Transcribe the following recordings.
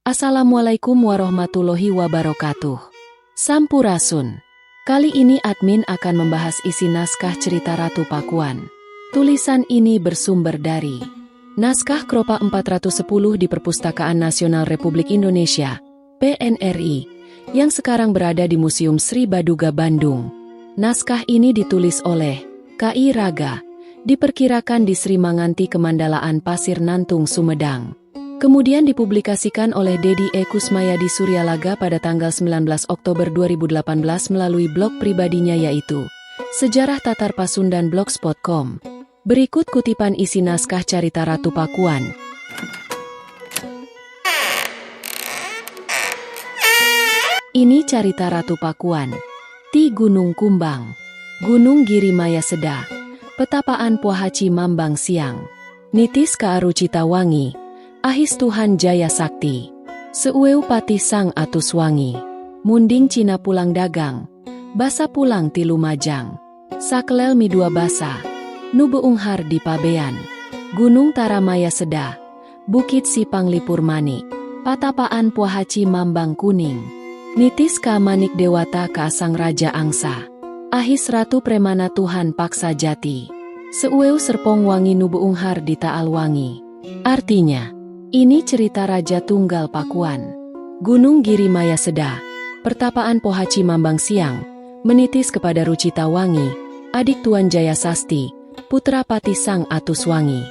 Assalamualaikum warahmatullahi wabarakatuh. Sampurasun. Kali ini admin akan membahas isi naskah cerita Ratu Pakuan. Tulisan ini bersumber dari Naskah Kropa 410 di Perpustakaan Nasional Republik Indonesia, PNRI, yang sekarang berada di Museum Sri Baduga, Bandung. Naskah ini ditulis oleh K.I. Raga, diperkirakan di Sri Manganti Kemandalaan Pasir Nantung, Sumedang. Kemudian dipublikasikan oleh Dedi E. Kusmayadi Suryalaga pada tanggal 19 Oktober 2018 melalui blog pribadinya yaitu Sejarah Tatar Pasundan Blogspot.com. Berikut kutipan isi naskah Carita Ratu Pakuan. Ini Carita Ratu Pakuan. Ti Gunung Kumbang, Gunung Giri Maya Seda, Petapaan Puahaci Mambang Siang, Nitis Kaarucita Wangi, Ahis Tuhan Jaya Sakti, Seueu Patih Sang Atus Wangi, Munding Cina Pulang Dagang, Basa Pulang Ti Lumajang, Sakelel Mi Dua Basa, Nu Beunghar di Pabean, Gunung Taramaya Seda, Bukit Sipang Lipur Manik, Patapaan Puahaci Mambang Kuning, Nitis Ka Manik Dewata Ka Sang Raja Angsa, Ahis Ratu Premana Tuhan Paksa Jati, Seueu Serpong Wangi Nu Beunghar di Taal Wangi. Artinya, ini cerita Raja Tunggal Pakuan. Gunung Giri Maya Seda, Pertapaan Pohaci Mambang Siang, menitis kepada Rucita Wangi, adik Tuan Jaya Sasti, putra Patih Sang Atus Wangi.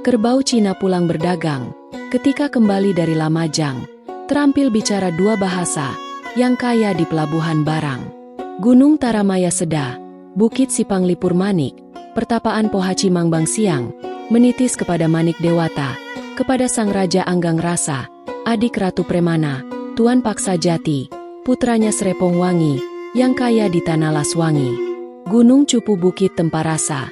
Kerbau Cina pulang berdagang, ketika kembali dari Lamajang, terampil bicara dua bahasa, yang kaya di pelabuhan barang. Gunung Taramaya Seda, Bukit Sipang Lipur Manik, Pertapaan Pohaci Mangbang Siang, menitis kepada Manik Dewata, kepada Sang Raja Anggang Rasa, adik Ratu Premana, Tuan Paksa Jati, putranya Serepong Wangi, yang kaya di Tanah Laswangi. Gunung Cupu Bukit Temparasa,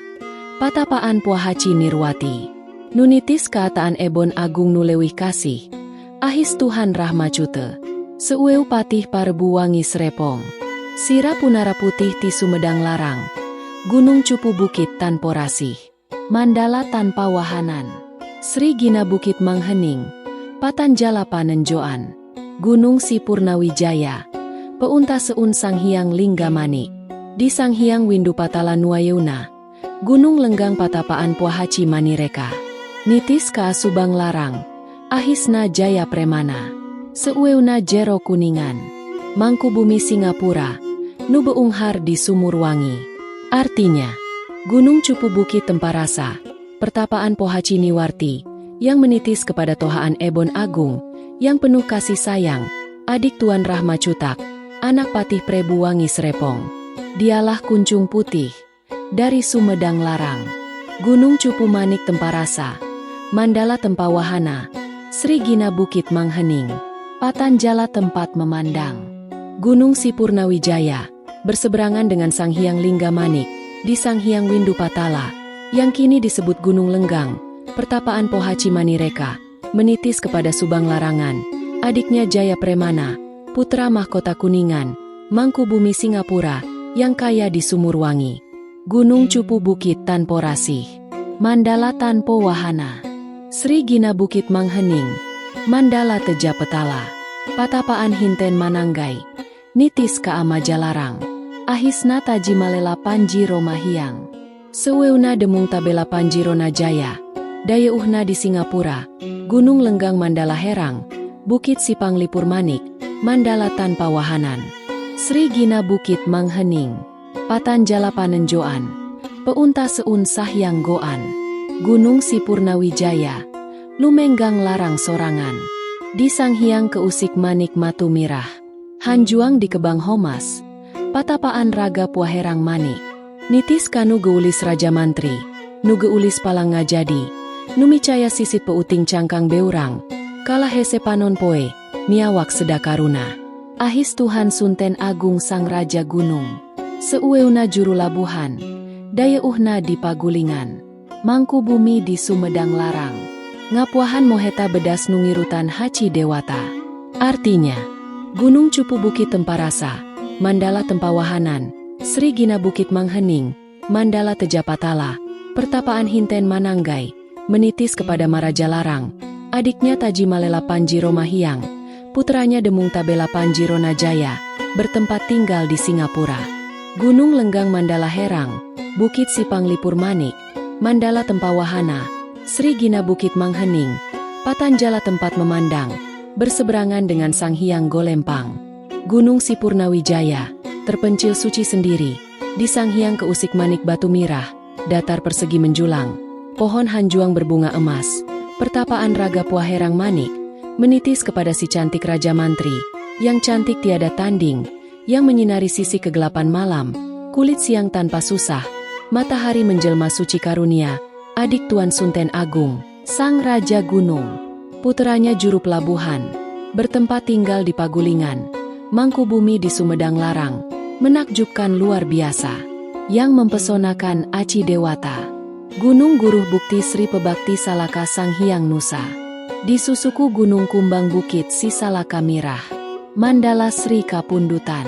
Patapaan Puahaci Nirwati, Nunitis Kaataan Ebon Agung Nulewih Kasih, Ahis Tuhan Rahmacute, Seueu Patih Parebu Wangi Serepong, Sira Punara Putih Ti Sumedang Larang, Gunung Cupu Bukit Tanporasih, Mandala Tanpa Wahanan, Sri Gina Bukit Manghening, Patanjala Panenjoan, Gunung Sipurnawijaya, Peunta Seun Sang Hyang Lingga Manik, di Sang Hyang Windu Patala Nuayeuna, Gunung Lenggang Patapaan Puahaci Manireka, Nitis Ka Subang Larang, Ahisna Jaya Premana, Seueuna Jero Kuningan, Mangkubumi Singapura, Nu Beunghar di Sumurwangi. Artinya, Gunung Cupu Bukit Temparasa, Pertapaan Pohaci Niwarti, yang menitis kepada Tohaan Ebon Agung, yang penuh kasih sayang, adik Tuan Rahma Cutak, anak Patih Prebu Wangi Serepong. Dialah Kuncung Putih, dari Sumedang Larang, Gunung Cupu Manik Temparasa, Mandala Tempawahana, Sri Gina Bukit Manghening, Patanjala Tempat Memandang, Gunung Sipurnawijaya, berseberangan dengan Sang Hyang Lingga Manik, di Sang Hyang Windu Patala, yang kini disebut Gunung Lenggang, Pertapaan Pohaci Manireka, menitis kepada Subang Larangan, adiknya Jaya Premana, putra Mahkota Kuningan, Mangkubumi Singapura, yang kaya di Sumurwangi. Gunung Cupu Bukit Tanporasih, Mandala Tanpo Wahana, Sri Gina Bukit Manghening, Mandala Teja Petala, Patapaan Hinten Mananggai, Nitis Ka Amajalarang, Ahisna Taji Malela Panji Romahiang, Seweuna Demung Tabela Panji Rona Jaya, Dayeuhna di Singapura, Gunung Lenggang Mandala Herang, Bukit Sipang Lipur Manik, Mandala Tanpa Wahanan, Sri Gina Bukit Manghening, Patanjala Panenjoan, Peunta Seun Sahyang Goan, Gunung Sipurnawijaya, Lumenggang Larang Sorangan, di Sang Hyang Keusik Manik Matu Mirah, Hanjuang di Kebang Homas, Patapaan Raga Puaherang Manik, Nitis Kanu Geulis Raja Mantri, Nu Geulis Palang Ngajadi, Numicaya Sisit Peuting Cangkang Beurang, Kalah Hese Panon Poe, Miawak Sedakaruna, Ahis Tuhan Sunten Agung Sang Raja Gunung, Seueuna Juru Labuhan, Dayeuhna di Pagulingan, Mangkubumi di Sumedang Larang, Ngapuahan Moheta Bedas Nungirutan Haci Dewata. Artinya, Gunung Cupu Bukit Temparasa, Mandala Tempawahanan, Sri Gina Bukit Manghening, Mandala Tejapatala, Pertapaan Hinten Mananggai, menitis kepada Maraja Larang, adiknya Taji Malela Panji Romahiang, Putranya Demung Tabela Panji Ronajaya, bertempat tinggal di Singapura. Gunung Lenggang Mandala Herang, Bukit Sipang Lipur Manik, Mandala Tempawahana, Sri Gina Bukit Manghening, Patanjala tempat memandang, berseberangan dengan Sang Hyang Golempang. Gunung Sipurnawijaya, terpencil suci sendiri, di Sang Hyang Keusik Manik Batu Mirah, datar persegi menjulang, pohon hanjuang berbunga emas, pertapaan Raga Puaherang Manik, menitis kepada si cantik Raja Mantri, yang cantik tiada tanding, yang menyinari sisi kegelapan malam, kulit siang tanpa susah, matahari menjelma suci karunia, adik Tuan Sunten Agung, Sang Raja Gunung, puteranya juru pelabuhan, bertempat tinggal di Pagulingan, Mangkubumi di Sumedang Larang, menakjubkan luar biasa, yang mempesonakan Aci Dewata. Gunung Guruh Bukti Sri Pebakti Salaka Sang Hyang Nusa. Di Susuku Gunung Kumbang Bukit Sisalaka Mirah, Mandala Sri Kapundutan.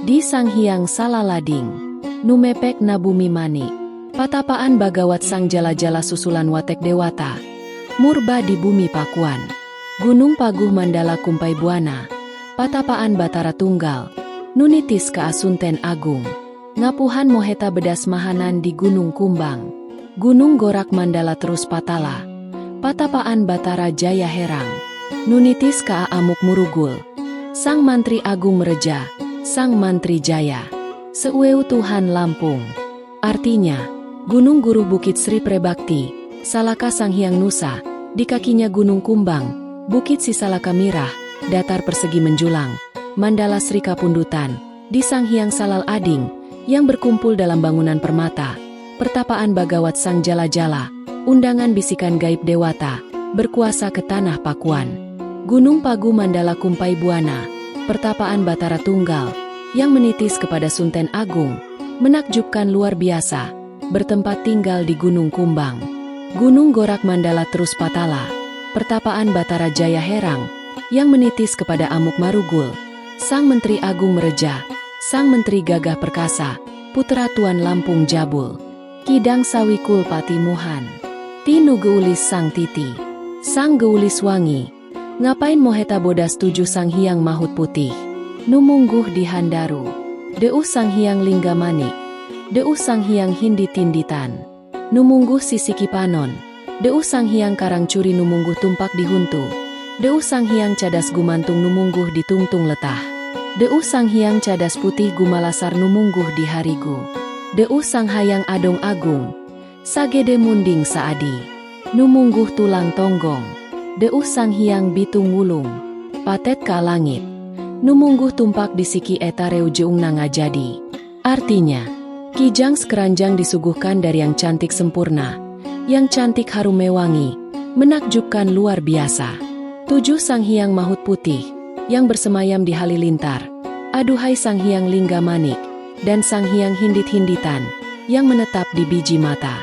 Di Sang Hyang Salalading, Numepek Nabumi Manik, Patapaan Bagawat Sang Jala-Jala Susulan Watek Dewata, Murba di Bumi Pakuan. Gunung Paguh Mandala Kumpai Buana, Patapaan Batara Tunggal, Nunitis ke Asunten Agung. Ngapuhan Moheta Bedas Mahanan di Gunung Kumbang. Gunung Gorak Mandala Terus Patala, Patapaan Batara Jaya Herang, Nunitis Ka Amuk Murugul, Sang Mantri Agung Mereja, Sang Mantri Jaya, Seueu Tuhan Lampung. Artinya, Gunung Guru Bukit Sri Prebakti, Salaka Sang Hyang Nusa, di kakinya Gunung Kumbang, Bukit Sisalaka Mirah, datar persegi menjulang, Mandala Sri Kapundutan, di Sang Hyang Salal Ading, yang berkumpul dalam bangunan permata, pertapaan Bagawat Sang Jala-Jala, undangan bisikan gaib dewata, berkuasa ke tanah Pakuan. Gunung Pagu Mandala Kumpai Buana, pertapaan Batara Tunggal, yang menitis kepada Sunten Agung, menakjubkan luar biasa, bertempat tinggal di Gunung Kumbang. Gunung Gorak Mandala Terus Patala, pertapaan Batara Jaya Herang, yang menitis kepada Amuk Marugul, Sang Menteri Agung Mereja, Sang Menteri Gagah Perkasa, Putra Tuan Lampung Jabul. Kidang Sawikul Patimuhan, Tinu Geulis Sang Titi, Sang Geulis Wangi, ngapain Moheta Bodas tujuh Sang Hyang Mahut Putih, Numungguh di Handaru, Deuh Sang Hyang Lingga Manik, Deuh Sang Hyang Hindi Tinditan, Numungguh Sisi Kipanon, Deuh Sang Hyang Karang Curi Numungguh Tumpak di Huntu, Deuh Sang Hyang Cadas Gumantung Numungguh di Tungtung Letah, Deuh Sang Hyang Cadas Putih Gumalasar Numungguh di Harigu. Deuh Sang Hayang Adong Agung, Sagede Munding Saadi, Numungguh Tulang Tonggong, Deuh Sang Hyang Bitung Wulung, Patet ka Langit, Numungguh Tumpak di Siki Eta Reujeung Nanga Jadi. Artinya, Kijang sekeranjang disuguhkan dari yang cantik sempurna, yang cantik harum mewangi, menakjubkan luar biasa. Tujuh Sang Hyang Mahut Putih, yang bersemayam di Halilintar, aduhai Sang Hyang Lingga Manik, dan Sang Hyang Hindit-Hinditan, yang menetap di biji mata.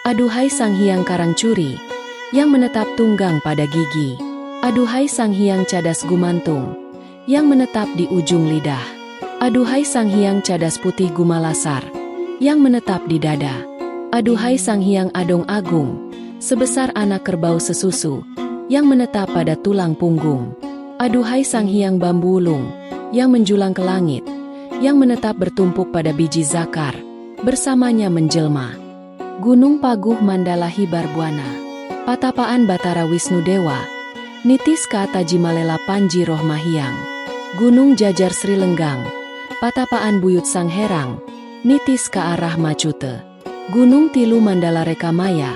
Aduhai Sang Hyang Karang Curi, yang menetap tunggang pada gigi. Aduhai Sang Hyang Cadas Gumantung, yang menetap di ujung lidah. Aduhai Sang Hyang Cadas Putih Gumalasar, yang menetap di dada. Aduhai Sang Hyang Adong Agung, sebesar anak kerbau sesusu, yang menetap pada tulang punggung. Aduhai Sang Hyang Bambu Wulung, yang menjulang ke langit, yang menetap bertumpuk pada biji zakar, bersamanya menjelma. Gunung Paguh Mandala Hibar Buana, Patapaan Batara Wisnu Dewa, Nitis Ka Tajimalela Panji Roh Mahyang. Gunung Jajar Sri Lenggang, Patapaan Buyut Sang Herang, Nitis Ka Arah Macute. Gunung Tilu Mandala Rekamaya,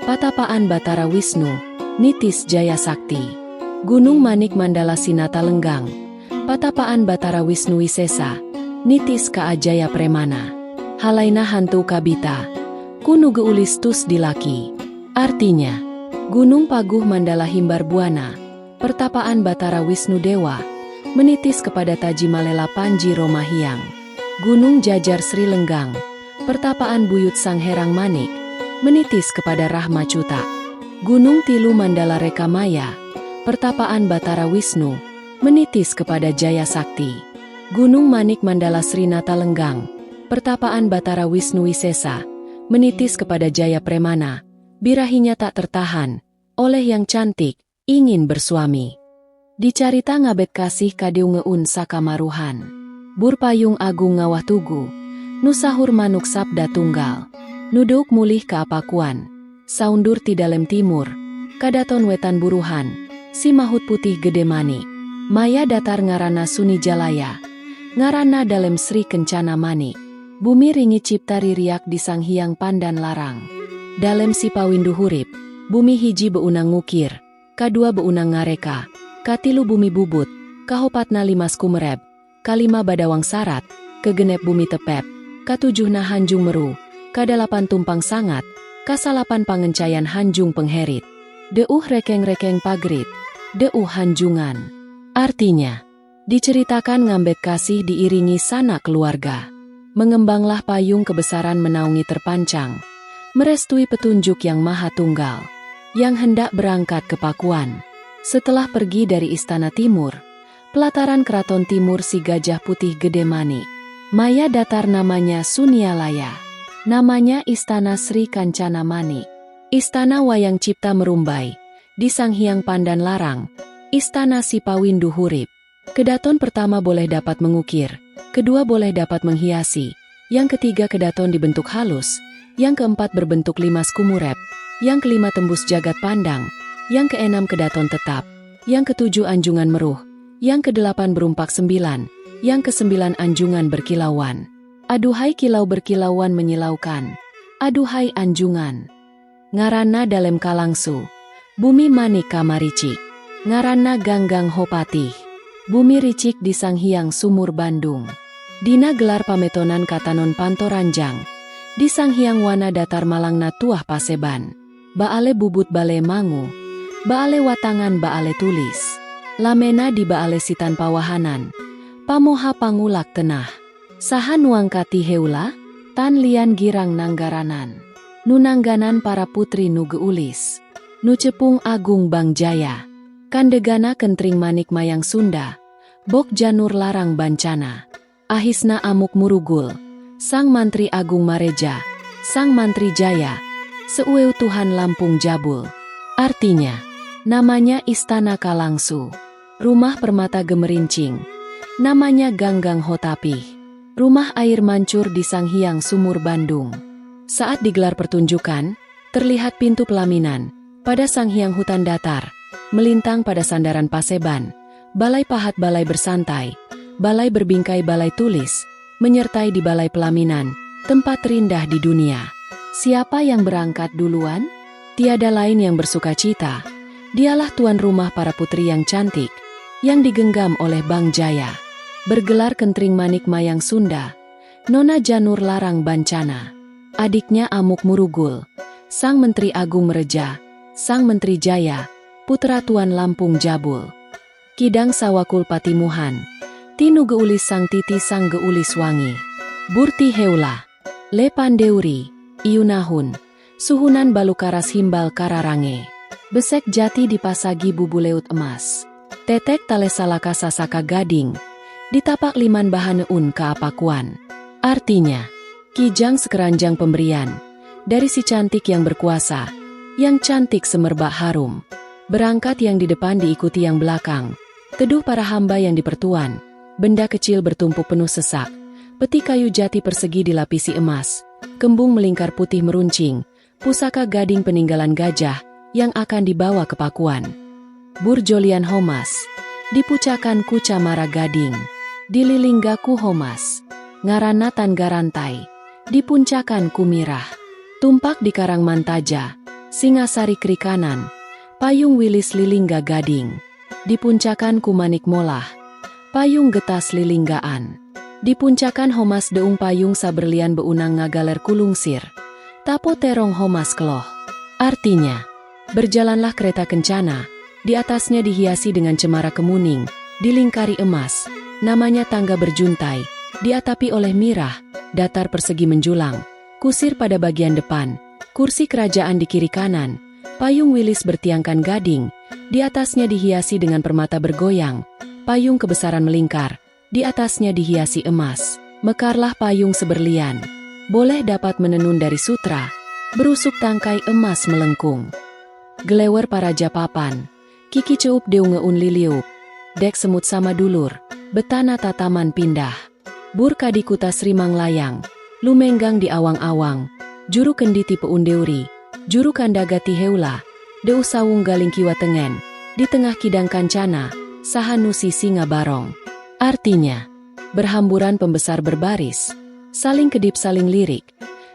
Patapaan Batara Wisnu, Nitis Jaya Sakti. Gunung Manik Mandala Sinata Lenggang, Patapaan Batara Wisnu Wisesa, Nitis Ka Ajaya Premana. Halaina Hantu Kabita, Kunu Geulis Tus Dilaki. Artinya, Gunung Paguh Mandala Himbar Buana, Pertapaan Batara Wisnu Dewa, menitis kepada Tajimalela Panji Romahyang. Gunung Jajar Sri Lenggang, Pertapaan Buyut Sang Herang Manik, menitis kepada Rahma Cuta. Gunung Tilu Mandala Rekamaya, Pertapaan Batara Wisnu, menitis kepada Jaya Sakti. Gunung Manik Mandala Sri Nata Lenggang, Pertapaan Batara Wisnu Wisesa, menitis kepada Jaya Premana, birahinya tak tertahan, oleh yang cantik, ingin bersuami. Dicarita ngabet kasih kadeungeun sakamaruhan. Burpayung agung ngawah tugu, nu sahur manuk sabda tunggal. Nu deuk mulih ka Pakuan. Saundur ti dalem timur, kadaton wetan buruhan, si mahut putih gede manik. Maya datar ngarana Suni Jalaya, ngarana dalem Sri Kencana Manik. Bumi ringit cipta ririak di Sang Hyang Pandan Larang. Dalem si Pawindu Hurip, bumi hiji beunang ngukir, kadua beunang ngareka, katilu bumi bubut, kahopatna limas kumereb, kalima badawang sarat, kegenep bumi tepep, katujuhna hanjung meru, kadalapan tumpang sangat, kasalapan pangencayan hanjung pengherit. Deuh rekeng-rekeng pagrit, deuh hanjungan. Artinya, diceritakan ngambet kasih diiringi sanak keluarga. Mengembanglah payung kebesaran menaungi terpancang, merestui petunjuk yang maha tunggal, yang hendak berangkat ke Pakuan. Setelah pergi dari Istana Timur, pelataran Keraton Timur si Gajah Putih Gede Manik. Maya datar namanya Sunialaya. Namanya Istana Sri Kancana Manik. Istana Wayang Cipta Merumbai, di Sang Hyang Pandan Larang, Istana Sipawindu Hurip. Kedaton pertama boleh dapat mengukir, kedua boleh dapat menghiasi, yang ketiga kedaton dibentuk halus, yang keempat berbentuk limas kumurep, yang kelima tembus jagat pandang, yang keenam kedaton tetap, yang ketujuh anjungan meruh, yang kedelapan berumpak sembilan, yang kesembilan anjungan berkilauan. Aduhai kilau berkilauan menyilaukan, aduhai anjungan. Ngaranna dalem kalangsu, bumi manik kamaricik, ngaranna ganggang hopatih, bumi ricik di Sang Hyang Sumur Bandung. Dina gelar pametonan katanon pantoranjang, di Sang Hyang Wana datar malangna tuah paseban. Baale bubut bale mangu, baale watangan baale tulis. Lamena di baale sitan pawahanan, pamoha pangulak tenah. Saha nuangkati heula, tan lian girang nanggaranan. Nunangganan para putri nu geulis. Nu cepung agung Bangjaya. Kandegana kentring manik mayang Sunda. Bok janur larang bancana. Ahisna amuk murugul. Sang Mantri Agung Mareja. Sang Mantri Jaya. Seueu Tuhan Lampung Jabul. Artinya, namanya Istana Kalangsu. Rumah Permata Gemerincing. Namanya Ganggang Hotapih. Rumah air mancur di Sang Hyang Sumur Bandung. Saat digelar pertunjukan, terlihat pintu pelaminan pada Sang Hyang Hutan Datar, melintang pada sandaran paseban, balai pahat balai bersantai, balai berbingkai balai tulis, menyertai di balai pelaminan, tempat terindah di dunia. Siapa yang berangkat duluan? Tiada lain yang bersuka cita. Dialah tuan rumah para putri yang cantik, yang digenggam oleh Bang Jaya. Bergelar Kentring Manik Mayang Sunda, Nona Janur Larang Bancana. Adiknya Amuk Murugul, Sang Menteri Agung Mereja, Sang Menteri Jaya, Putra Tuan Lampung Jabul. Kidang Sawakul Patimuhan, Tinu Geulis Sang Titi Sang Geulis Wangi. Burti Heula, Le Pandeuri, Iunahun, Suhunan Balukaras Himbal Kararange. Besek jati dipasagi bubuleut emas. Tetek talesalaka sasaka gading, ditapak liman bahaneun kaapakuan. Artinya, kijang sekeranjang pemberian, dari si cantik yang berkuasa, yang cantik semerbak harum. Berangkat yang di depan diikuti yang belakang, teduh para hamba yang dipertuan, benda kecil bertumpuk penuh sesak, peti kayu jati persegi dilapisi emas, kembung melingkar putih meruncing, pusaka gading peninggalan gajah, yang akan dibawa ke Pakuan. Burjolian homas, dipucakan ku camara gading, dililinggaku homas, ngaranna garantai, dipuncakan ku mirah, tumpak di karang mantaja, singasari kri kanan, payung wilis lilingga gading, dipuncakan ku manik molah, payung getas lilinggaan, dipuncakan homas deung payung saberlian beunang ngagaler kulungsir, tapo terong homas keloh. Artinya, berjalanlah kereta kencana, di atasnya dihiasi dengan cemara kemuning, dilingkari emas, namanya tangga berjuntai, diatapi oleh mirah, datar persegi menjulang, kusir pada bagian depan, kursi kerajaan di kiri kanan, payung wilis bertiangkan gading, di atasnya dihiasi dengan permata bergoyang, payung kebesaran melingkar, di atasnya dihiasi emas, mekarlah payung seberlian, boleh dapat menenun dari sutra, berusuk tangkai emas melengkung. Gelewer paraja papan, kiki ceup deungeun liliuk, Dek semut sama dulur, betana tataman pindah. Burka di kuta Sri Manglayang, lumenggang di awang-awang, juru kendi tipe undeuri, juru kandaga tiheula, deu sawung galing kiwa tengen, di tengah kidang kancana, sahanusi singa barong. Artinya, berhamburan pembesar berbaris, saling kedip saling lirik,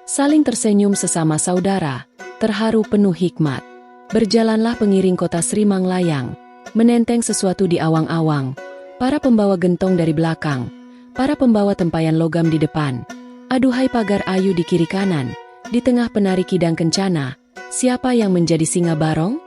saling tersenyum sesama saudara, terharu penuh hikmat. Berjalanlah pengiring kota Sri Manglayang, menenteng sesuatu di awang-awang, para pembawa gentong dari belakang, para pembawa tempayan logam di depan, aduhai pagar ayu di kiri kanan, di tengah penari kidang kencana, siapa yang menjadi singa barong?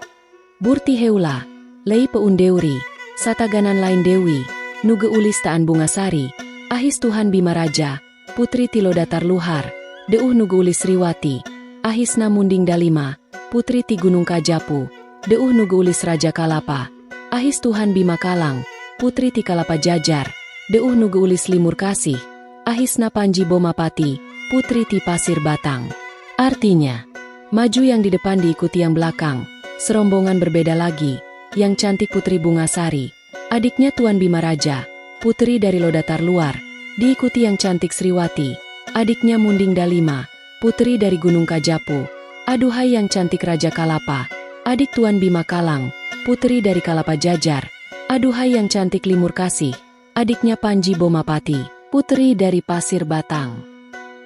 Burti Heula, Lei Peundeuri, Sataganan lain Dewi, Nuge Ulis Taan Bunga Sari, Ahis Tuhan Bima Raja, Putri Tilodatar Luhar, Deuh Nuge Ulis Sriwati, Ahisna Munding Dalima, Putri Ti Gunung Kajapu, Deuh Nuge Ulis Raja Kalapa, Ahis Tuhan Bima Kalang, Putri Ti Kalapa Jajar, Deuh Nuge Ulis Limur Kasih, Ahisna Panji Bomapati, Putri Ti Pasir Batang. Artinya, maju yang di depan diikuti yang belakang, serombongan berbeda lagi, yang cantik Putri Bunga Sari, adiknya Tuan Bima Raja, putri dari Lodatar Luar, diikuti yang cantik Sriwati, adiknya Munding Dalima, putri dari Gunung Kajapu, aduhai yang cantik Raja Kalapa, adik Tuan Bima Kalang, putri dari Kalapa Jajar, aduhai yang cantik Limur Kasih, adiknya Panji Bomapati, putri dari Pasir Batang.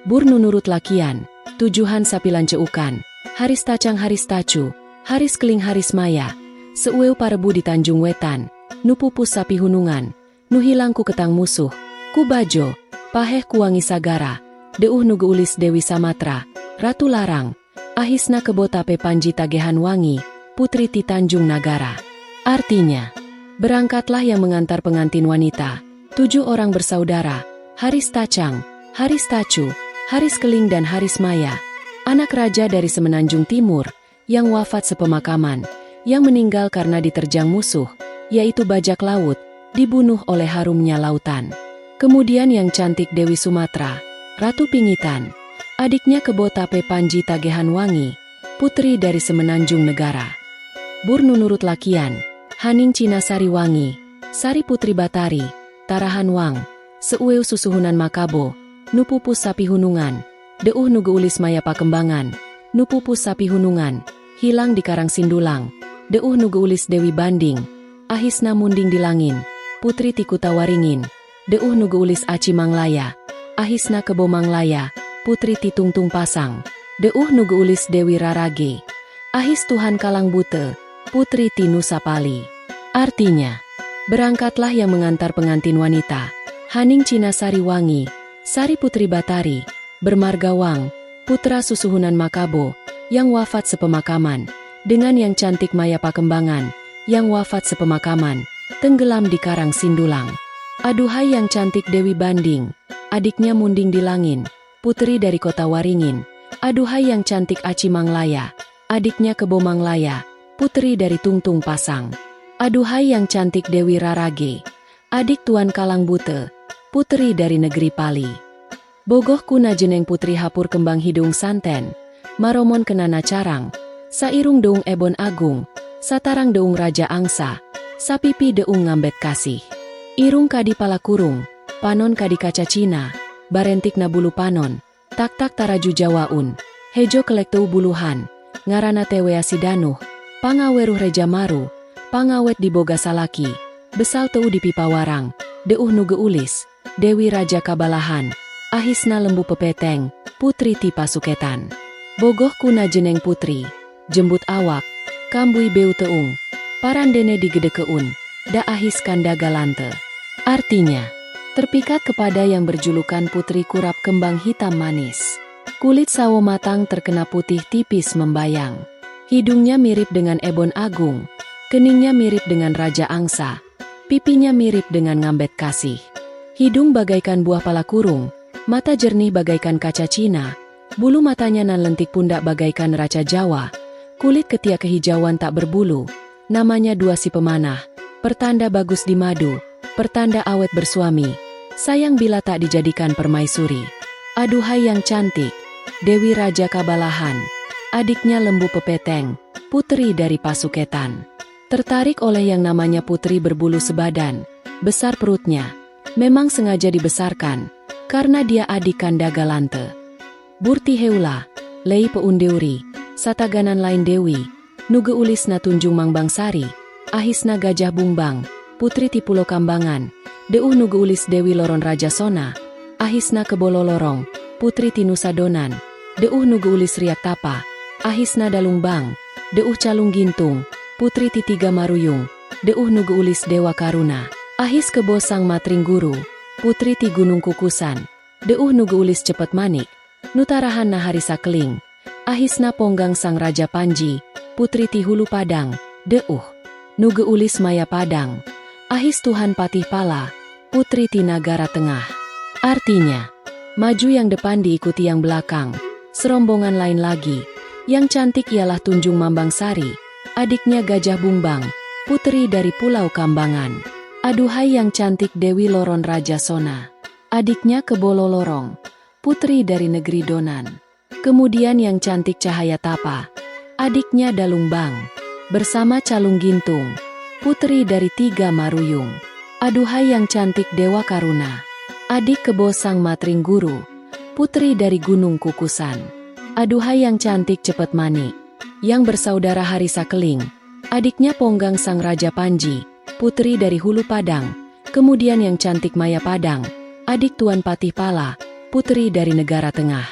Burnu nurut lakian, tujuhan sapilan ceukan, haris tacang haris tacu, haris keling haris maya, seueu parebu di Tanjung Wetan, nupupus sapi hunungan, nuhilang ku ketang musuh, ku bajo, paheh kuwangi sagara, deuh nugu ulis Dewi Samatra, Ratu Larang, ahisna kebotape Panji Tagehan Wangi, Putri Ti Tanjung Nagara. Artinya, berangkatlah yang mengantar pengantin wanita, 7 orang bersaudara, Haris Tacang, Haris Tacu, Haris Keling dan Haris Maya, anak raja dari Semenanjung Timur, yang wafat sepemakaman, yang meninggal karena diterjang musuh, yaitu bajak laut, dibunuh oleh harumnya lautan. Kemudian yang cantik Dewi Sumatra, Ratu Pingitan, adiknya Kebotape Panji Tagehan Wangi, putri dari Semenanjung Negara. Burnu nurut lakian, Haning Cina Sari Wangi, Sari Putri Batari, Tarahan Wang, Seueu Susuhunan Makabo, Nupupus Sapi Hunungan, Deuh Nuge Ulis Maya Pakembangan, Nupupus Sapi Hunungan, hilang di Karang Sindulang, Deuh Nuge Ulis Dewi Banding, Ahisna Munding Dilangin, Putri Tikuta Waringin, Deuh Nuge Ulis Aci Manglaya, Ahisna Kebo Manglaya, Putri Titungtung Pasang, Deuh Nuge Ulis Dewi Rarage, Ahis Tuhan Kalang Bute, Putri Tinu Sapali. Artinya, berangkatlah yang mengantar pengantin wanita, Haning Cina Sari Wangi, Sari Putri Batari, bermarga Wang, putra Susuhunan Makabo, yang wafat sepemakaman, dengan yang cantik Maya Pakembangan, yang wafat sepemakaman, tenggelam di Karang Sindulang. Aduhai yang cantik Dewi Banding, adiknya Munding Dilangin, putri dari kota Waringin. Aduhai yang cantik Aci Manglaya, adiknya Kebo Manglaya, putri dari Tungtung Pasang. Aduhai yang cantik Dewi Rarage, adik Tuan Kalang Bute, putri dari negeri Pali. Bogoh kuna jeneng putri hapur kembang hidung santen, maromon kenana carang, sairung deung ebon agung, satarang deung raja angsa, sapipi deung ngambet kasih. Irung kadi pala kurung, panon kadi kaca Cina, barentik na bulu panon, tak-tak taraju jawaun, hejo kelekteu buluhan, ngarana tewea sidanuh, pangaweruh reja maru, pangawet di boga salaki, besal teu di pipa warang, deuh nuge ulis, Dewi Raja Kabalahan, ahisna lembu pepeteng, putri ti pasuketan. Bogoh kuna jeneng putri, jembut awak, kambui beu teung, parandene di gedekeun, da ahis kanda galante. Artinya, terpikat kepada yang berjulukan putri kurap kembang hitam manis. Kulit sawo matang terkena putih tipis membayang. Hidungnya mirip dengan Ebon Agung, keningnya mirip dengan Raja Angsa, pipinya mirip dengan Ngambet Kasih. Hidung bagaikan buah pala kurung, mata jernih bagaikan kaca Cina, bulu matanya nan lentik pundak bagaikan raca Jawa, kulit ketiak kehijauan tak berbulu, namanya dua si pemanah, pertanda bagus di madu, pertanda awet bersuami, sayang bila tak dijadikan permaisuri. Aduhai yang cantik, Dewi Raja Kabalahan, adiknya Lembu Pepeteng, putri dari Pasuketan. Tertarik oleh yang namanya putri berbulu sebadan, besar perutnya, memang sengaja dibesarkan, karena dia adik Kanda Galante. Burti Heula, Lei Peundeuri, Sataganan lain Dewi, Nuge Ulis na Tunjung Mangbangsari, Ahisna Gajah Bungbang, Putri Tipulo Kambangan, Deuh Nuge Ulis Dewi Loron Raja Sona, Ahisna Kebolo Lorong, Putri Tinusa Donan, Deuh Nuge Ulis Riak Tapa, Ahisna Dalungbang, Deuh Calung Gintung, Putri Titiga Maruyung, Deuh Nuge Ulis Dewa Karuna, Ahis Kebo Sang Matring Guru, Putri Ti Gunung Kukusan, Deuh Nuge Ulis Cepet Manik, Nutarahan Naharisa Keling, Ahisna Ponggang Sang Raja Panji, Putri Ti Hulu Padang, Deuh, Nuge Ulis Maya Padang, Ahis Tuhan Patih Pala, Putri Ti Nagara Tengah. Artinya, maju yang depan diikuti yang belakang, serombongan lain lagi, yang cantik ialah Tunjung Mambang Sari, adiknya Gajah Bungbang, putri dari Pulau Kambangan. Aduhai yang cantik Dewi Loron Raja Sona, adiknya Kebolo Lorong, putri dari negeri Donan. Kemudian yang cantik Cahaya Tapa, adiknya Dalungbang, bersama Calung Gintung, putri dari Tiga Maruyung. Aduhai yang cantik Dewa Karuna, adik Kebo Sang Matring Guru, putri dari Gunung Kukusan. Aduhai yang cantik Cepet Manik, yang bersaudara Harisa Keling, adiknya Ponggang Sang Raja Panji, putri dari Hulu Padang. Kemudian yang cantik Maya Padang, adik Tuan Patih Pala, putri dari Negara Tengah.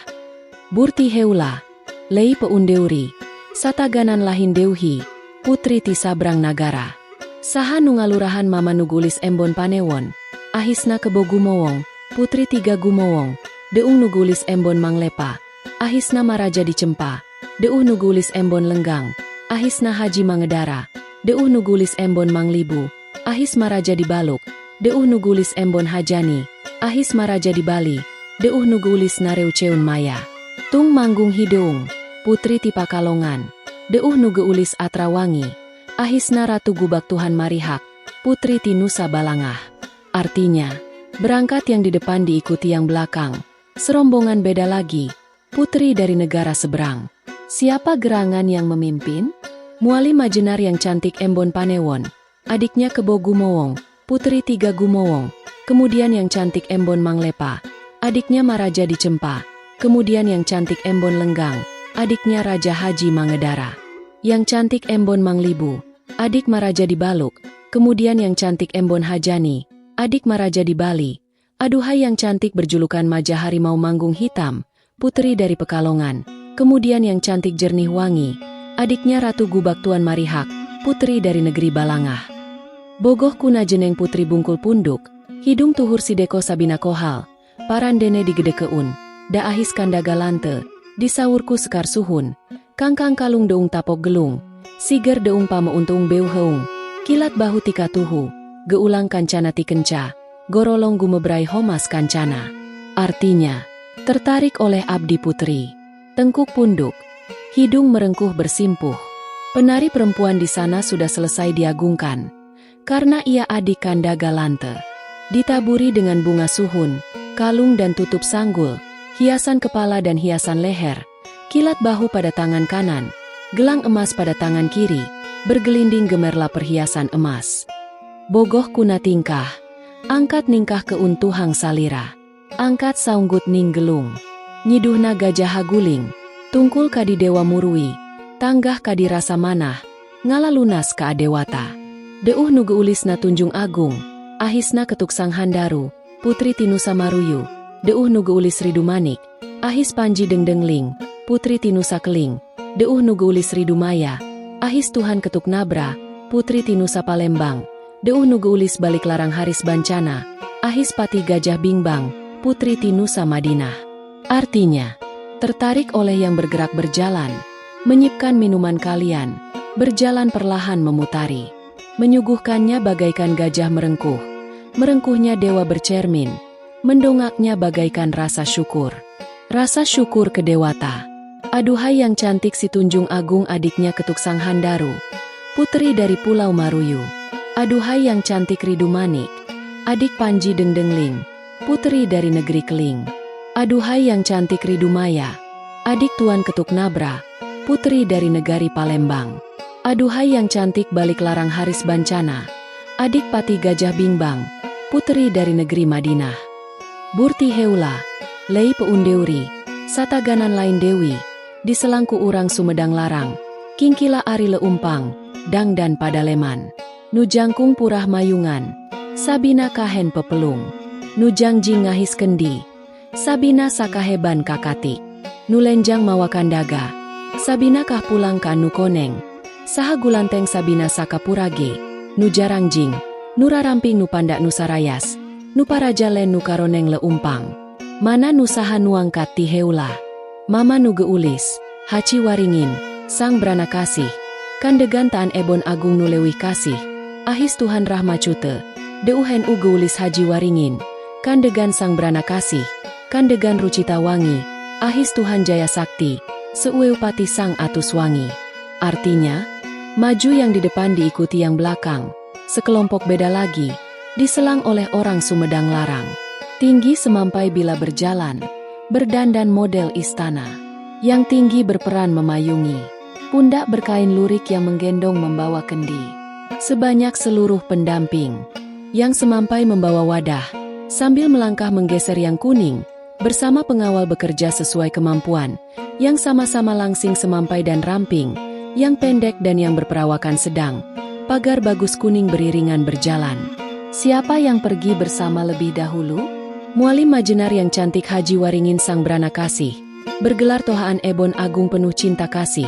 Burti Heula, Lei Peundeuri, Sataganan Lahin Deuhi, Putri Tisabrang Nagara. Saha nungalurahan Mama Nugulis Embon Panewon, Ahisna Kebo Gumowong, Putri Tiga Gumowong, Deung Nugulis Embon Manglepa, Ahisna Maraja di Cempa, Deuh Nugulis Embon Lenggang, Ahisna Haji Mangedara, Deuh Nugulis Embon Manglibu, Ahis Maraja di Baluk, Deuh Nugulis Embon Hajani, Ahis Maraja di Bali, Deuh Nugulis Nareuceun Maya. Tung Manggung Hideung, Putri Tipakalongan, Deuh Nugeulis Atrawangi, Ahisna Ratu Gubak Tuhan Marihak, Putri Tinusa Balangah. Artinya, berangkat yang di depan diikuti yang belakang, serombongan beda lagi, putri dari negara seberang. Siapa gerangan yang memimpin? Muali Majenar yang cantik Embon Panewon, adiknya Kebo Gumowong, Putri Tiga Gumowong, kemudian yang cantik Embon Manglepa, adiknya Maraja di Cempa, kemudian yang cantik Embon Lenggang, adiknya Raja Haji Mangedara. Yang cantik Embon Manglibu, adik Maraja di Baluk, kemudian yang cantik Embon Hajani, adik Maraja di Bali. Aduhai yang cantik berjulukan Maja Harimau Manggung Hitam, putri dari Pekalongan, kemudian yang cantik Jernih Wangi, adiknya Ratu Gubak Tuan Marihak, putri dari negeri Balangah. Bogoh kuna jeneng putri bungkul punduk, hidung tuhur sideko Sabina Kohal, parandene di Gedekeun, daahis kanda galante, disaurku sekar suhun, kangkang kalung deung tapok gelung, siger deung pameuntung beuheung, kilat bahu tika tuhu, geulang kancana tikenca, gorolong gumebrai homas kancana. Artinya, tertarik oleh abdi putri. Tengkuk punduk, hidung merengkuh bersimpuh. Penari perempuan di sana sudah selesai diagungkan, karena ia adik Kanda Galante. Ditaburi dengan bunga suhun, kalung dan tutup sanggul, hiasan kepala dan hiasan leher, kilat bahu pada tangan kanan, gelang emas pada tangan kiri, bergelinding gemerlap perhiasan emas. Bogoh kuna tingkah, angkat ningkah keuntuhang salira, angkat saunggut ninggelung, nyiduhna gajah haguling, tungkul kadi dewa murui, tanggah kadi rasa manah, ngala lunas ka adewata. Deuh nuge ulisna Tunjung Agung, ahisna ketuk sang handaru, putri Tinusa Maruyu, Deuh nuge ulis Ridu Manik, ahis Panji Dengdengling, putri Tinusa Keling, Deuh nuge ulis Ridu Maya, ahis Tuhan Ketuk Nabra, putri Tinusa Palembang, Deuh nuge ulis Balik Larang Haris Bancana, ahis Pati Gajah Bingbang, putri Tinusa Madinah. Artinya, tertarik oleh yang bergerak berjalan, menyipkan minuman kalian, berjalan perlahan memutari, menyuguhkannya bagaikan gajah merengkuh, merengkuhnya dewa bercermin, mendongaknya bagaikan rasa syukur. Rasa syukur ke dewata. Aduhai yang cantik si Tunjung Agung adiknya Ketuk Sang Handaru, putri dari Pulau Maruyu. Aduhai yang cantik Ridu Manik, adik Panji Dengdengling, putri dari negeri Keling. Aduhai yang cantik Ridu Maya, adik Tuan Ketuk Nabra, putri dari negari Palembang. Aduhai yang cantik balik larang Haris Bancana, adik Pati Gajah Bingbang, puteri dari negeri Madinah. Burti Heula, Lei Peundeuri, Sataganan lain Dewi, di selangku urang Sumedang Larang, Kingkila Ari Leumpang, Dang dan Padaleman. Nu jangkung purah mayungan, Sabina kahen pepelung, Nu jangjing ngahis kendi, Sabina sakaheban kakatik, Nu lenjang mawakandaga, Sabina kah pulang ka nu koneng, Saha gulanteng Sabina sakapurage, Nu jarangjing, Nu raramping nu pandak nu sarayas, Nu paraja len nu karoneng leumpang. Mana nu saha nuangkat ti heula. Mama nu geulis, Haci Waringin, Sang Brana Kasih, Kandegan taan Ebon Agung nu leuwih kasih, Ahis Tuhan Rahmacute, Deuhen u geulis Haji Waringin, Kandegan Sang Brana Kasih, Kandegan Rucita Wangi, Ahis Tuhan Jaya Sakti, Seueupati Sang Atus Wangi. Artinya, maju yang di depan diikuti yang belakang, sekelompok beda lagi, diselang oleh orang Sumedang Larang. Tinggi semampai bila berjalan, berdandan model istana. Yang tinggi berperan memayungi, pundak berkain lurik yang menggendong membawa kendi. Sebanyak seluruh pendamping, yang semampai membawa wadah, sambil melangkah menggeser yang kuning, bersama pengawal bekerja sesuai kemampuan, yang sama-sama langsing semampai dan ramping, yang pendek dan yang berperawakan sedang, pagar bagus kuning beriringan berjalan. Siapa yang pergi bersama lebih dahulu? Mualim Majenar yang cantik Haji Waringin Sang Brana Kasih, bergelar Tohaan Ebon Agung penuh cinta kasih,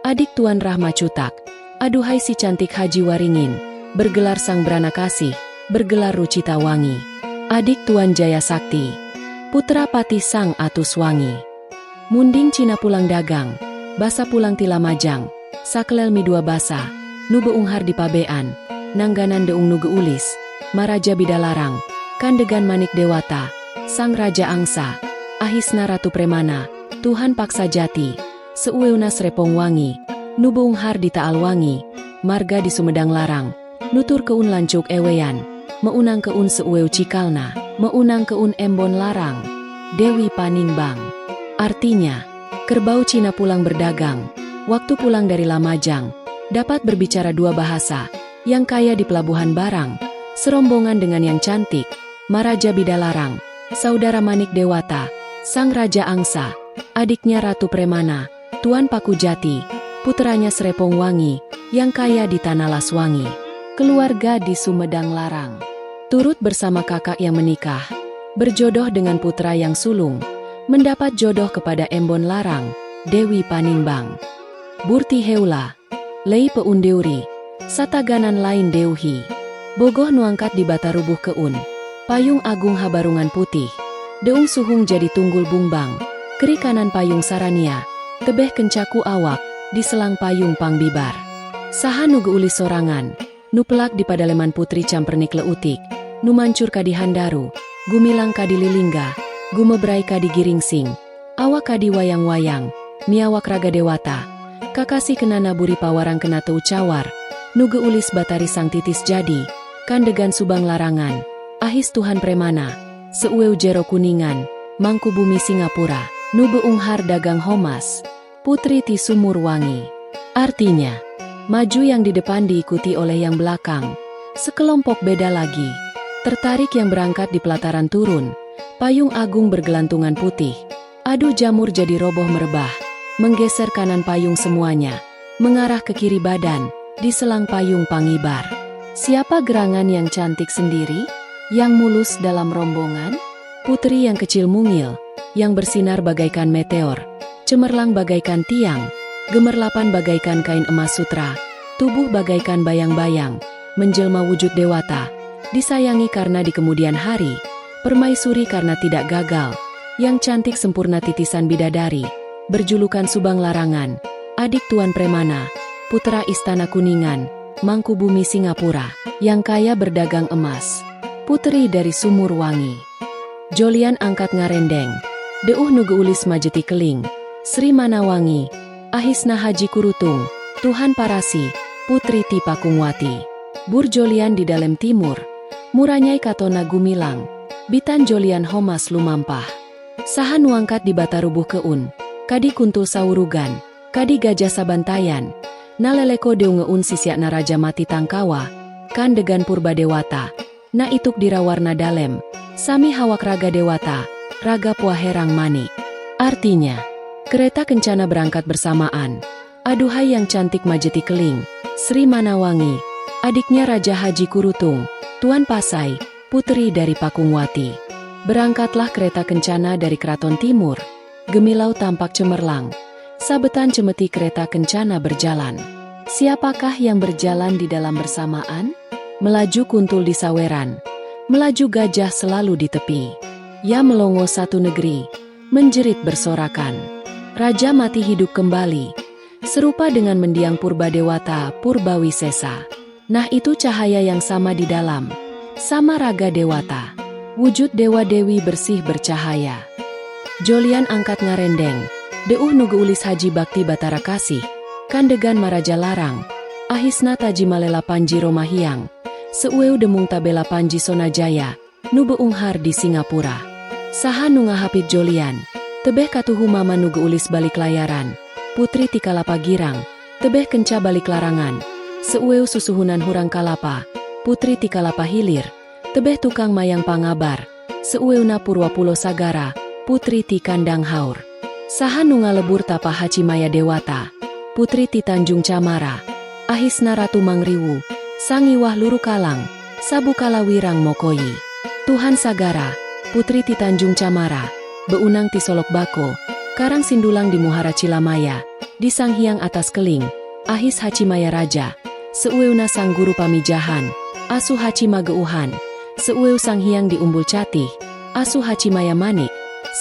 adik Tuan Rahma Cutak, aduhai si cantik Haji Waringin, bergelar Sang Brana Kasih, bergelar Rucita Wangi, adik Tuan Jaya Sakti, putra Patih Sang Atus Wangi. Munding Cina pulang dagang, basa pulang tila majang, saklel mi dua basa, nu beunghar di pabean, nangganan deung nu geulis, Maraja Bidalarang, Kandegan Manik Dewata, Sang Raja Angsa, Ahisna Ratu Premana, Tuhan Paksa Jati, Seueuna Srepong Wangi, nu beunghar di Taal Wangi, Marga di Sumedang Larang, Nutur keun lancuk ewean, meunang keun seueu cikalna, meunang keun embon larang, Dewi Paningbang. Artinya, kerbau Cina pulang berdagang, waktu pulang dari Lamajang, dapat berbicara dua bahasa, yang kaya di pelabuhan barang, serombongan dengan yang cantik, Maraja Bidalarang, saudara Manik Dewata, Sang Raja Angsa, adiknya Ratu Premana, Tuan Paku Jati, puteranya Srepong Wangi, yang kaya di Tanah Laswangi. Keluarga di Sumedang Larang. Turut bersama kakak yang menikah, berjodoh dengan putra yang sulung, mendapat jodoh kepada Embon Larang, Dewi Paningbang. Burti Heula, Lei Peundeuri, Sataganan lain Deuhi. Bogoh nuangkat di Batarubuh Keun, Payung Agung Habarungan Putih, Deung Suhung jadi tunggul bungbang, keri kanan payung Sarania, tebeh kencaku awak, di selang payung pangbibar. Saha nu geulis sorangan, nu pelak di padaleman putri campernik leutik, nu mancur kadi handaru, gumilang kadi lilingga, gumebrai kadi giringsing, awak kadi wayang-wayang, miawak raga dewata, kakasi kena naburi pawarang kena teu cawar, nu geulis batari sang titis jadi, kandegan subang larangan, ahis Tuhan Premana, seueu jero kuningan, mangku bumi Singapura, nu beunghar dagang homas, putri ti sumur wangi. Artinya, maju yang di depan diikuti oleh yang belakang, sekelompok beda lagi, tertarik yang berangkat di pelataran turun, payung agung bergelantungan putih, aduh jamur jadi roboh merebah, menggeser kanan payung semuanya, mengarah ke kiri badan, di selang payung pangibar. Siapa gerangan yang cantik sendiri, yang mulus dalam rombongan? Putri yang kecil mungil, yang bersinar bagaikan meteor, cemerlang bagaikan tiang, gemerlapan bagaikan kain emas sutra, tubuh bagaikan bayang-bayang, menjelma wujud dewata, disayangi karena di kemudian hari, permaisuri karena tidak gagal, yang cantik sempurna titisan bidadari, berjulukan Subang Larangan, adik Tuan Premana, putra Istana Kuningan, mangku bumi Singapura, yang kaya berdagang emas, puteri dari Sumur Wangi. Jolian angkat ngarendeng, deuh nu geulis majeti keling, Sri Manawangi, Ahisna Haji Kurutung, Tuhan Parasi, Putri Tipakungwati. Burjolian di dalam timur, Muranyai Katona Gumilang, Bitan Jolian Homas Lumampah. Saha nuangkat di Batarubuh Keun, Kadi Kuntul Saurugan, Kadi Gajah Sabantayan, Na leleko deungeun sisiakna Raja Mati Tangkawa, kan degan Purba Dewata, na ituk dira warna dalem, sami hawak raga dewata, raga puaherang manik. Artinya, kereta kencana berangkat bersamaan. Aduhai yang cantik Majeti Keling, Sri Manawangi, adiknya Raja Haji Kurutung, Tuan Pasai, putri dari Pakungwati. Berangkatlah kereta kencana dari Keraton Timur, gemilau tampak cemerlang, sabetan cemeti kereta kencana berjalan. Siapakah yang berjalan di dalam bersamaan? Melaju kuntul di saweran, melaju gajah selalu di tepi. Ya melongo satu negeri, menjerit bersorakan. Raja mati hidup kembali, serupa dengan mendiang Purba Dewata Purbawisesa. Nah itu cahaya yang sama di dalam, sama raga dewata. Wujud dewa-dewi bersih bercahaya. Jolian angkat ngarendeng, deuh nu geulis Haji Bakti Batara Kasih, kandegan Maraja Larang, ahisna Taji Malela Panji Romahiang, seueu demung tabela Panji Sonajaya, nu beunghar di Singapura. Saha nu ngahapit jolian, tebeh katuhu mama nu geulis balik layaran, putri ti Kalapa Girang, tebeh kenca balik larangan, seueu susuhunan hurang kalapa, putri ti Kalapa Hilir, tebeh tukang mayang pangabar, seueuna Purwa Pulo Sagara, putri ti Kandang Haur. Saha nu ngalebur tapa Haji Maya Dewata, putri ti Tanjung Camara, ahisna Ratu Mangriwu, Sangiwah Luru Kalang, Sabukala Wirang Mokoyi. Tuhan Sagara, putri ti Tanjung Camara, Beunang ti Solok Bako, Karang Sindulang di Muhara Cilamaya, di Sang Hyang Atas Keling, Ahis Hacimaya Raja, Seueuna Sang Guru Pamijahan, Asu Haci Mageuhan, Seueu Sang Hyang di Umbul Catih, Asu Haci Maya Manik,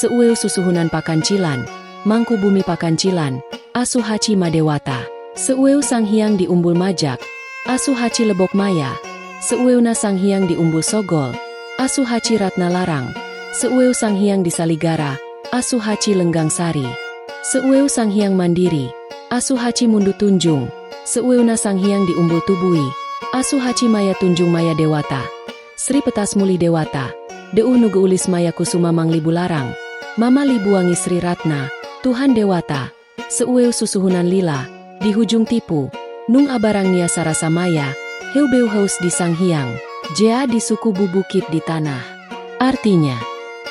Seueu Susuhunan Pakancilan, Mangku Bumi Pakancilan, Asu Haci Madewata, Seueu Sang Hyang di Umbul Majak, Asu Haci Lebok Maya, Seueuna Sang Hyang di Umbul Sogol, Asu Haci Ratna Larang, Seueu Sang Hyang di Saligara, Asu Haci Lenggang Sari, Seueu Sang Hyang Mandiri, Asu Haci Mundu Tunjung, Seueuna Sang Hyang di Umbul Tubui, Asu Haci Maya Tunjung Maya Dewata, Sri Petas Muli Dewata, Deuh nu geulis Maya Kusuma Manglibu Larang, Mama Libuwangi Sri Ratna, Tuhan Dewata, Seueu Susuhunan Lila, di Hujung Tipu, Nung Abarang Nia Sarasa Maya, Heubeu Haus di Sang Hyang, Jea di suku Bubukit di tanah. Artinya,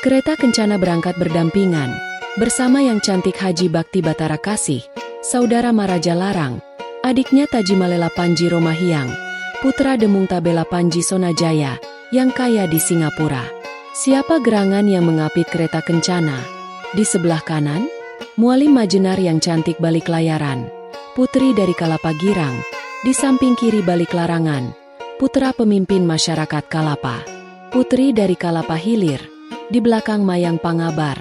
kereta kencana berangkat berdampingan, bersama yang cantik Haji Bakti Batara Kasih, saudara Maraja Larang, adiknya Taji Malela Panji Romahiang, putra Demung Tabela Panji Sonajaya, yang kaya di Singapura. Siapa gerangan yang mengapit kereta kencana? Di sebelah kanan, Mualim Majenar yang cantik balik layaran, putri dari Kalapa Girang, di samping kiri balik larangan, putra pemimpin masyarakat Kalapa, putri dari Kalapa Hilir, di belakang Mayang Pangabar,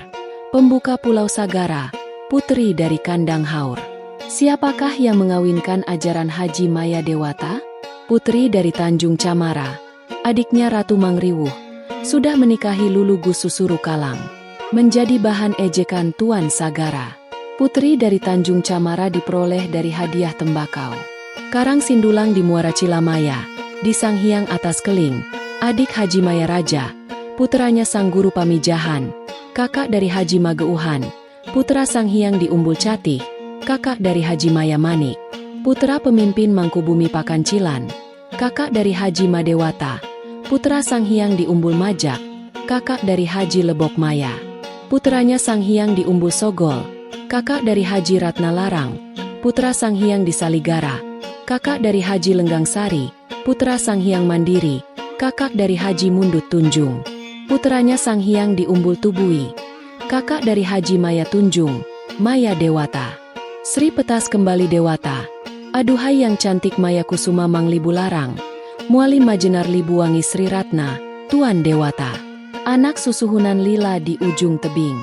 pembuka Pulau Sagara, putri dari Kandang Haur. Siapakah yang mengawinkan ajaran Haji Maya Dewata? Putri dari Tanjung Camara, adiknya Ratu Mangriwuh, sudah menikahi Lulu Gususuru Kalang, menjadi bahan ejekan Tuan Sagara. Putri dari Tanjung Camara diperoleh dari hadiah tembakau. Karang Sindulang di Muara Cilamaya, di Sang Hyang Atas Keling, adik Haji Maya Raja, putranya Sang Guru Pamijahan, kakak dari Haji Mageuhan, putra Sang Hyang di Umbul Catih, kakak dari Haji Maya Manik, putra pemimpin Mangkubumi Pakancilan, kakak dari Haji Madewata, putra Sang Hyang di Umbul Majak, kakak dari Haji Lebok Maya, putranya Sang Hyang di Umbul Sogol, kakak dari Haji Ratna Larang, putra Sang Hyang di Saligara, kakak dari Haji Lenggang Sari, putra Sang Hyang Mandiri, kakak dari Haji Mundut Tunjung, putranya Sang Hyang di Umbul Tubui, kakak dari Haji Maya Tunjung, Maya Dewata. Sri Petas kembali Dewata, aduhai yang cantik Maya Kusuma Manglibu Larang, Mualim Majenar Libuwangi Sri Ratna, Tuan Dewata. Anak susuhunan Lila di ujung tebing,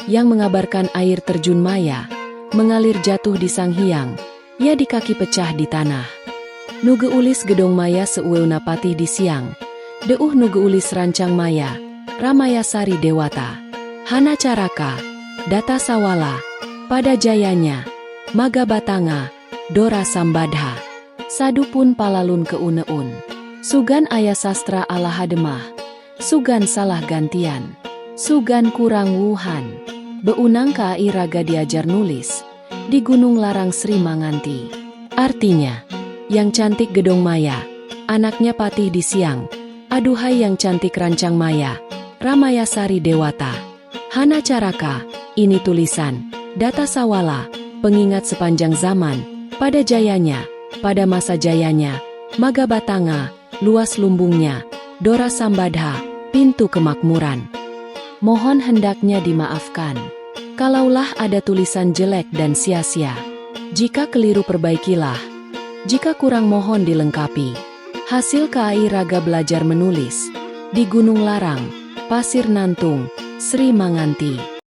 yang mengabarkan air terjun Maya, mengalir jatuh di Sang Hyang, ya di kaki pecah di tanah. Nu geulis gedong Maya seueuna patih di siang, deuh nu geulis rancang Maya, Ramaya Sari Dewata. Hana Caraka, Data Sawala, pada jayanya, Maga Batanga, Dora Sambadha. Sadu pun palalun keuneun. Sugan ayah sastra ala hademah, sugan salah gantian, sugan kurang wuhan. Beunang kai raga diajar nulis, di Gunung Larang Sri Manganti. Artinya, yang cantik Gedong Maya, anaknya Patih di Siang. Aduhai yang cantik Rancang Maya, Ramayasari Dewata. Hana Caraka, ini tulisan, Data Sawala, pengingat sepanjang zaman, pada jayanya, pada masa jayanya, Maga Batanga, luas lumbungnya, Dora Sambadha, pintu kemakmuran. Mohon hendaknya dimaafkan. Kalaulah ada tulisan jelek dan sia-sia. Jika keliru perbaikilah. Jika kurang mohon dilengkapi. Hasil KAI Raga belajar menulis. Di Gunung Larang, Pasir Nantung, Sri Manganti.